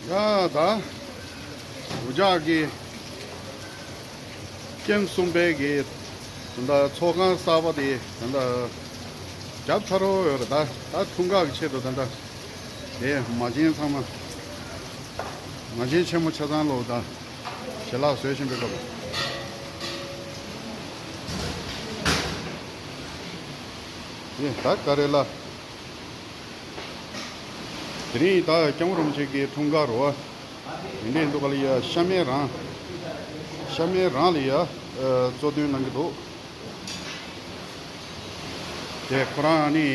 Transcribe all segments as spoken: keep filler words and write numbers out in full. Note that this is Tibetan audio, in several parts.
ཡ་ད། འུ་ཅག་གི་ཀེམ་གསུམ་པའི་གི་ད་ལྟ་ཚོགས་ཁང་གསར་པ་དེ་ད་ལྟ་རྒྱབ་ཚར་རོ་ཡོད་རེད། ད་ད་འཁྲུངས་སྐར་གི་ཆེད་དུ་ད་ལྟ་དེ་མ་བྱན་ཚང་མ་མ་བྱན་ཆེན་མོ་ཆ་ཚང་ལོ་ད་ཞལ་ལག་བཟོས་བཞིན་པའི་སྐབས། དེ་ད་ག་རེ་ལ། དེ་རིང་ད་སྐྱབས་མགོན་རིན་པོ་ཆེ་གི་འཁྲུངས་སྐར་རོ། དེ་འདྲའི་འདུག་ག་ལ་ཡ་ཤ་མེད་རང་། ཤ་མེད་རང་ལ་ཡ་གཙོ་འདོན་གནང་གི་འདུག་དེ་ཁོ་རང་ནི་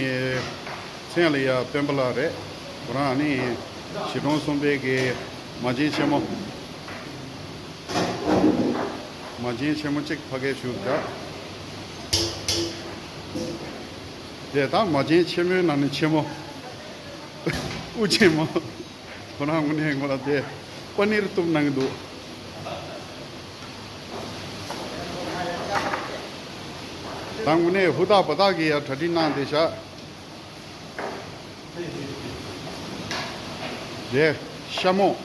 མཚན་ལ་ཡ་སྤེན་པ་ལགས་རེད། ཁོ་རང་ནི་གཞིས་གྲོང་གསུམ་པའི་གི་མ་བྱན་ཆེན་མོ། མ་བྱན་ཆེན་མོ་གཅིག་ཕ་གིར་བཞུགས་ཀྱང་། དེ་དག་མ་བྱན་ཆེན་མོའི་ནང་ནས་ཆེན་མོ། དབུ་ཆེན་མོ། ཁོ་རང་དངོས་གནས་ཁོ་རང་དེ་པ་ནིར་གཏུབ་གནང་གི་འདུག་ད་དངོས་གནས་ཧུར་ཐག་འབད་ཐག་གིས་ཡ་གྲ་སྒྲིག་གནང་བསྡད་ཤག་དེ་ཤ་མོག་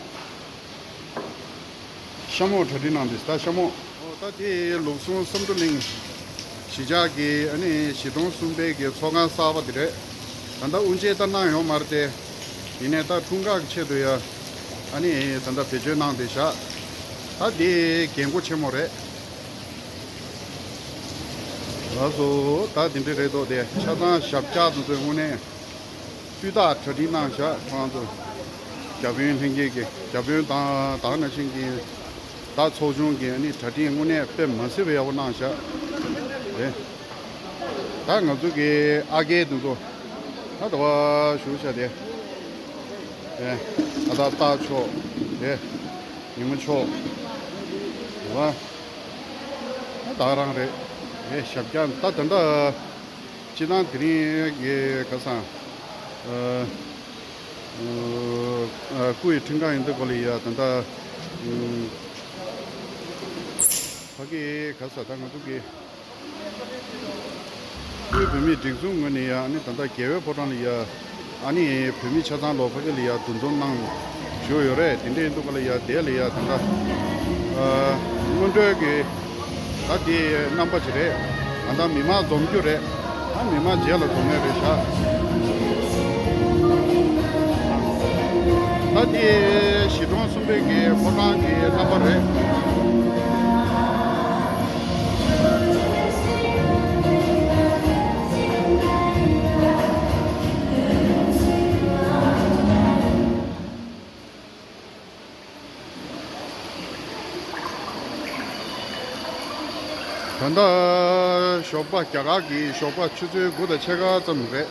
ཤ་མོག་གྲ་སྒྲིག་གནང་འདུག་ད་ཤ་མོག་ཨོ་ད་དེ་ལུགས་ཟུང་བསམ་གྲུབ་གླིང་གཞིས་ཆགས་ཀྱི་ཨ་ནི་གཞིས་གྲོང་གསུམ་པའི་གི་ཚོགས་ཁང་གསར་པ་དེ་རེད། ད་ལྟ་དབུ་འབྱེད་ད་གནང་ཡོད་མ་རེད་དེ། ཡིན་ནའི་ད་འཁྲུངས་སྐར་གྱི་ཆེད་དུ་ཡ་ཨ་ནི་ད་ལྟ་བེད་སྤྱོད་གནང་བསྡད་ཤག་ད་དེ་རྒན་གོག་ཆེན་མོ་རེད། ལགས་སོ། ད་དེ་འདྲ་རེད་དོ། དེ་ཆ་ཚང་ཞབས་བཀྱག་དེ་ཚོ་དངོས་གནས་སྤུས་དག་གྲ་སྒྲིག་གནང་བཞག་ཁོ་རང་ཚོ་བརྒྱ་དཔོན་ལྷན་རྒྱས་ཀྱི་བརྒྱ་དཔོན་དང་དེ་ནང་བཞིན་གྱི་ད་ཚོགས་ཆུང་གི་ཨ་ནི་གྲ་སྒྲིག་དངོས་གནས་དཔེ་མ་སྲིད་པ་ཡག་པོ་གནང་བཞག་རེད། ད་ང་ཚོ་གི་ཨ་རྒས་དེ་ཚོ་ད་ད་བ་བཞུགས་བཞག་དེ། ཨ་ད་སྟག་མཆོག་དེ། ཉི་མ་མཆོག་དེ་བ། ད་རང་རེད། ཨེ་ཞབས་བཀྱག་ད་ད་ད། སྤྱིར་བཏང་དེ་རིང་གི་ག་ས། ཨ་ཨ་སྐུ་ཡི་ཁྲི་འགའ་ཡིན་འདུག་གོ་ལི་ཡ་ད་ལྟ། ཨ་ཕ་གི་ག་ས་ད་ང་ཚོ་གི་བོད་མིའི་སྒྲིག་འཛུགས་ངོས་ནས་ཡ་ཨ་ནི་ད་ལྟ་རྒྱལ་བའི་ཕོ་བྲང་ལ་ཡ། ཨ་ནི་བོད་མི་ཆ་ཚང་ལོ་ཕ་གི་ལ་ཡ་འདུ་འཛོམས་གནང་བཞུགས་ཡོད་རེད། དེ་འདྲ་ཡིན་དུས་ག་ལ་ཡ་དེ་ལ་ཡ་ད་ལྟ་ཨ་སྔོན་འགྲོའི་གི་ད་དེ་རྣམ་པ་ཅིག་རེད། ད་ལྟ་མི་མང་འཛོམས་རྒྱུ་རེད། ད་མི་མང་རྗེས་ལ་འཛོམས་ཡས་རེད་ཤག་ད་དེ་གཞིས་གྲོང་གསུམ་པའི་གི་ཕོ་བྲང་གི་རྣམ་པ་རེད། ད་ལྟ་ཞོགས་པ་རྒྱ་གར་གྱི་ཞོགས་པ་ཆུ་ཚོད་དགུ་དང་ཕྱེད་ཀ་ཙམ་རེད།